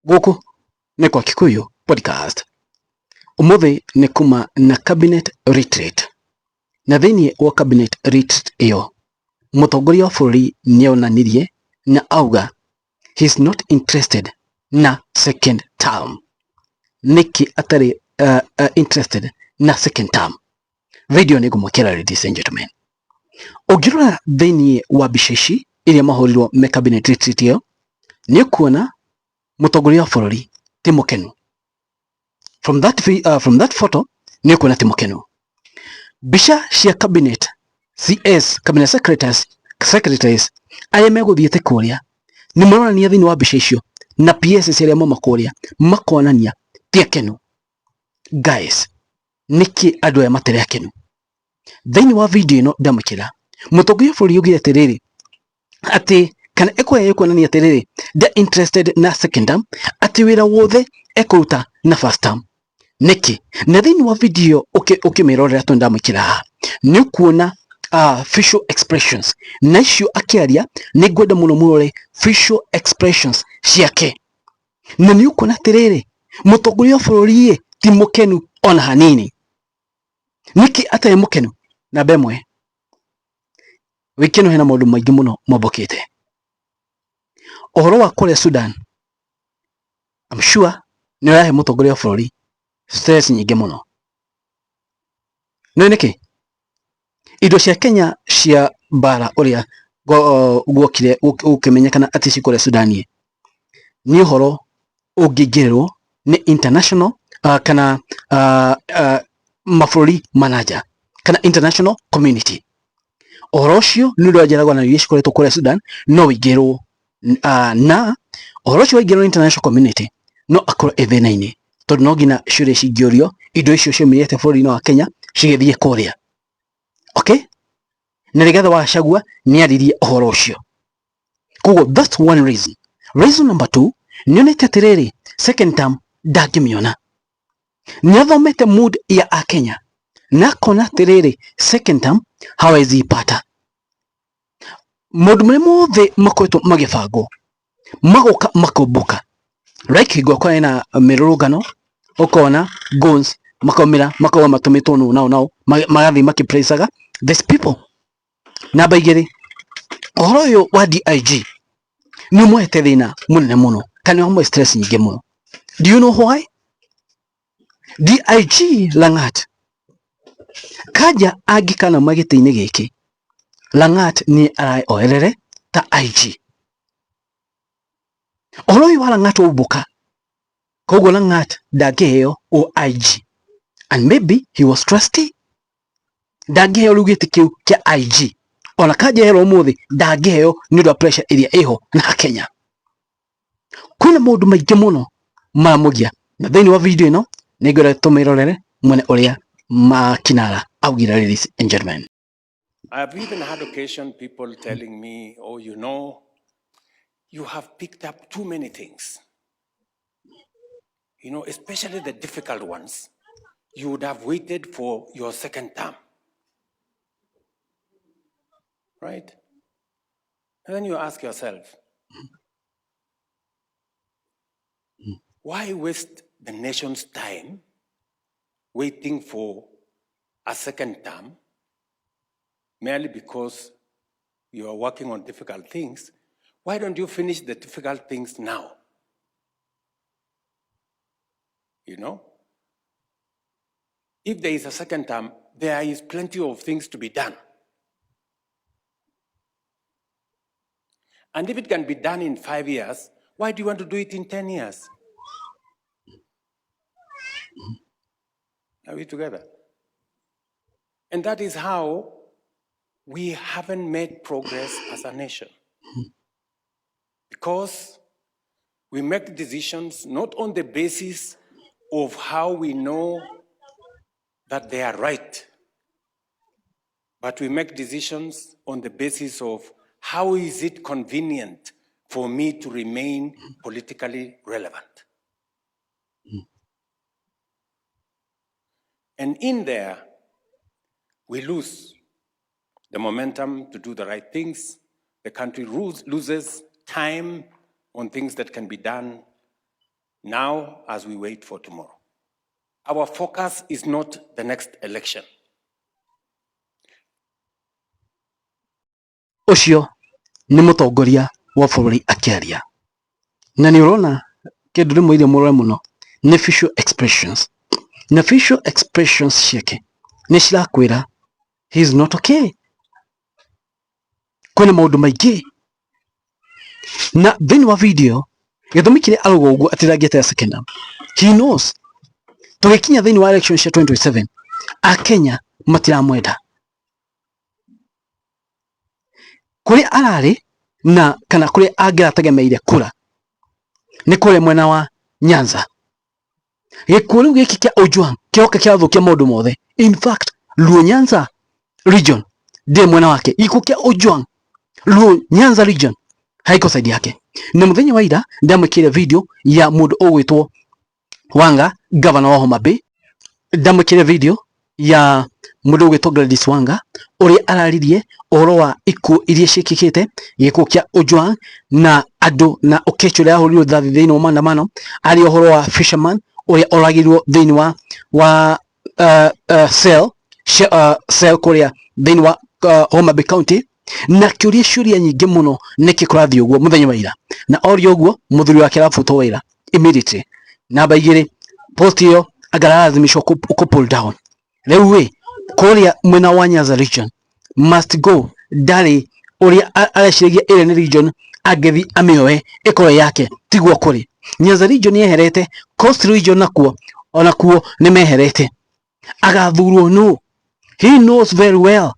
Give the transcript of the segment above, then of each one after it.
Gũkũ nĩ kwa Kikuyu Podcast. Ũmũthĩ nĩ kuma na cabinet retreat. Na thĩinĩ wa cabinet retreat ĩyo, mũtongoria wa bũrũri nĩonanirie na auga he is not interested na second term. Nĩkĩ atarĩ interested na second term? Video nĩ ngũmwĩkĩra ladies and gentlemen. Ũngĩrora thĩinĩ wa mbica ici iria mahũrirwo me cabinet retreat ĩyo, nĩ ũkuona mũtongoria wa bũrũri ti mũkenu. From that photo nĩ ũkuona ti mũkenu. Mbica cia cabinet CS, cabinet secretaries, secretaries arĩa megũthiĩte kũrĩa nĩ maronania thĩinĩ wa mbica icio na PS arĩa mauma kũrĩa makonania ti akenu. Guys, nĩkĩ andũ aya matarĩ akenu? Thĩinĩ wa video ĩno ndamũkĩra mũtongoria wa bũrũri augire atĩrĩrĩ atĩ kana ĩkũrĩa ĩkuonania atĩrĩrĩ nda interested na second term, atĩ wĩra wothe ekũruta na first term. Nĩkĩ? Na thĩinĩ wa video ũkĩmĩrorera tondũ ndamwĩkĩra haha nĩ ũkuona facial expressions na icio akĩaria nĩ ngwenda mũno mũrore facial expressions ciake na nĩ ũkuona atĩrĩrĩ mũtongoria wa bũrũri ĩ ti mũkenu ona hanini. Nĩkĩ atarĩ mũkenu? Namba ĩmwe, wiki ĩno hena maũndũ maingĩ mũno mombũkĩte. Ũhoro wa kũrĩa Sudan, I'm sure nĩ ũrahe mũtongoria wa bũrũri stress nyingĩ mũno. Nĩ nĩkĩ? Indo cia Kenya cia mbara ũrĩa guokire gũkĩmenyekana atĩ ci kũrĩa Sudan ĩ, nĩ ũhoro ũngĩingĩrĩrwo nĩ international kana mabũrũri ma na nja kana international community. Ũhoro ũcio nĩ ũndũ wa njaragwana iria cikoretwo kũrĩa Sudan no ũingĩrwo na ũhoro ũcio waingĩrwo international community no akorwo ĩ thĩna-inĩ tondũ no nginya ciũria cingĩũrio indo icio ciumĩrĩte bũrũri-inĩ wa Kenya cigĩthiĩ kũrĩa. Okay? Na Rigathĩ wa Gachagua nĩ aririe ũhoro ũcio. Koguo that's one reason. Reason number two, nĩonete atĩrĩrĩ second term ndangĩmĩona. Nĩ athomete mood ya Akenya na akona atĩrĩrĩ second term hawezi ipata. Maũndũ marĩa mothe makoretwo magĩbangwo magoka makombũka. Like hingo ĩrĩa na mĩrũrũngano ũkona goons makaumĩra makauga matũmĩtwo nũ nao nao magathiĩ makĩpracaga these people. Namba igĩrĩ, ũhoro ũyũ wa DIG nĩ ũmũhete thĩna mũnene mũno kana nĩ ũmũhe stress nyingĩ mũno. Do you know why? DIG Langat Kanja angĩkanauma gĩtĩ-inĩ gĩkĩ, Langat nĩ araoerere ta IG. Ũhoro ũyũ wa Langat waumbũka, koguo Langat ndangĩheo OIG and maybe he was trustee, ndangĩheo rĩu gĩtĩ kĩu kĩa IG. Ona Kanja eherwo ũmũthĩ ndangĩheo nĩ ũndũ wa pressure ĩrĩa ĩho na Kenya. Kwĩna maũndũ maingĩ mũno maramũgia na thĩinĩ wa video ĩno nĩ ngwenda tũmĩrorere mwene ũrĩa Kinara augire ladies and gentlemen. I've even had occasion people telling me, oh, you know, you have picked up too many things. You know, especially the difficult ones. You would have waited for your second term. Right? And then you ask yourself, why waste the nation's time waiting for a second term merely because you are working on difficult things? Why don't you finish the difficult things now? You know? If there is a second term, there is plenty of things to be done. And if it can be done in 5 years, why do you want to do it in 10 years? Are we together? And that is how we haven't made progress as a nation. Because we make decisions not on the basis of how we know that they are right, but we make decisions on the basis of how is it convenient for me to remain politically relevant. And in there, we lose the momentum to do the right things. The country loses time on things that can be done now as we wait for tomorrow. Our focus is not the next election. Ucio ni mutongoria wa bururi akiaria, na ni urona kindu rimwe iria murore muno ni facial expressions, na facial expressions ciake ni cirakwira he is not okay. Kwina maundu maingi na thiini wa video gitumi kiria arauga uguo ati ndangieterera second term, he knows tugikinya thiini wa election cia 2027 akenya matiramwenda. Kuria arari na kana kuria angirategemeire kura ni kuria mwena wa Nyanza. Gikuo riu giki kia Ojwang kioka kirathukia maundu mothe. In fact, Luo Nyanza region ndiri mwena wake. Gikuo kia Ojwang Luo Nyanza region haiko side yake. Na muthenya wa ira ndamwikire video ya mundu ugwitwo Wanga, governor wa Homa Bay. Ndamwikire video ya mundu ugwitwo Gladys Wanga uria araririe uhoro wa ikuo iria ciikikite, gikuo kia Ojwang na andu na Oketch uria ahurirwo rithathi thiini wa maandamano, aria uhoro wa fisherman uria oragirwo thiini wa cell kuria thiini wa Homa Bay County, na kiuria ciuria nyingi muno niki kurathii uguo muthenya wa ira. Na oria uguo muthuri wake arabutwo wira immediately. Namba igiri, post iyo angaralathimishwo ku pull down. Riu wi kuria mwena wa Nyanza region must go, ndari uria areciragia ĩrĩa nĩ region angĩthi amĩoe ĩkorwo yake, tiguo kũrĩ. Nyanza region yeherete, Coast region nakuo onakuo nĩ meherete. Agathurwo nũ? He knows very well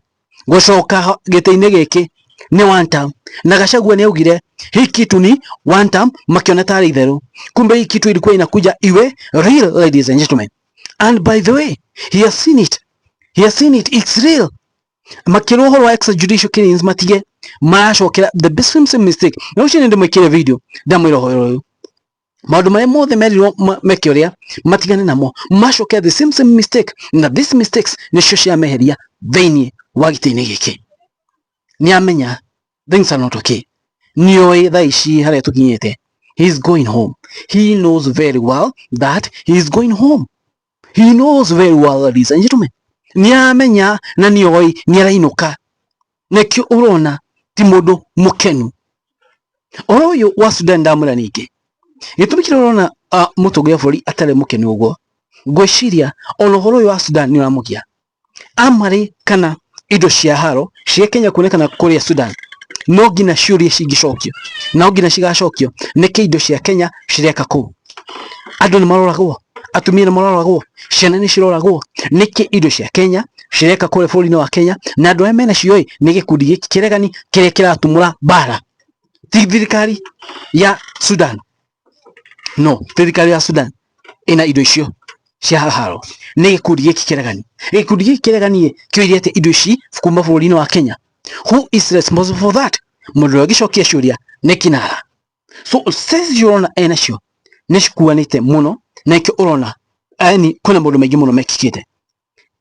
gucoka gĩtĩ-inĩ gĩkĩ nĩ one term, na Gachagua nĩ augire hii kitu ni one term, makiona tarĩ itherũ, kumbe hii kitu ilikuwa inakuja iwe real, ladies and gentlemen. And by the way, he has seen it, he has seen it, it's real. Makĩrwo ũhoro wa extrajudicial killings matige maracokera the same same mistake. Na ũcio nĩ ndĩmwĩkĩre video ndamwĩra ũhoro ũyũ, maũndũ marĩa mothe merirwo meke ũrĩa matigane namo, macokera the same same mistake, na these mistakes nĩcio ciameheria thĩinĩ wa gĩtĩ-inĩ gĩkĩ. Nĩ amenya things are not okay, nĩoĩ thaa ici harĩa tũkinyĩte, he is going home. He knows very well that he is going home. He knows very well, ladies and gentlemen. Nĩ amenya na nĩoĩ nĩ arainũka, nĩkĩo ũrona ti mũndũ mũkenu. Ũhoro ũyũ wa Sudan ndamwĩra ningĩ gĩtũmi kĩrĩa ũrona mũtongoria wa bũrũri atarĩ mũkenu ũguo, ngwĩciria ona ũhoro ũyũ wa Sudan nĩ ũramũgia. Amarĩ kana indo cia haro cia Kenya kuonekana kũrĩa Sudan, no nginya ciũria cingĩcokio, no nginya cigacokio nĩkĩ indo cia Kenya cireka kũu. Andũ nĩ maroragwo, atumia nĩ maroragwo, ciana nĩ ciroragwo, nĩkĩ indo cia Kenya cireka kũrĩa bũrũri-inĩ wa Kenya, na andũ arĩa mena cio ĩ nĩ gĩkundi gĩkĩ kĩregani kĩrĩa kĩratumũra mbara, ti thirikari ya Sudan. No thirikari ya Sudan ĩna indo icio cia haro, nĩ gĩkundi gĩkĩ kĩregani. Gĩkundi gĩkĩ kĩregani kĩoire atĩa indo ici kuma bũrũri-inĩ wa Kenya? Who is responsible for that? Mũndũ ũrĩa ũngĩcokia ciũria nĩ kinara. So stress icio ũrona enacio nĩ cikuanĩte mũno, na nĩkĩo ũrona yani kwĩna maũndũ maingĩ mũno mekĩkĩte,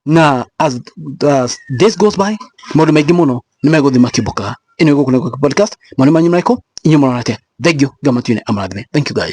na as days goes by maũndũ maingĩ mũno nĩ megũthiĩ makĩmbũkaga. Ĩno ĩgũkũ nĩ podcast maũndũ manyu marĩkũ inyuĩ mũrona atĩa? Thank you, Ngai matuine amũrathime. Thank you guys.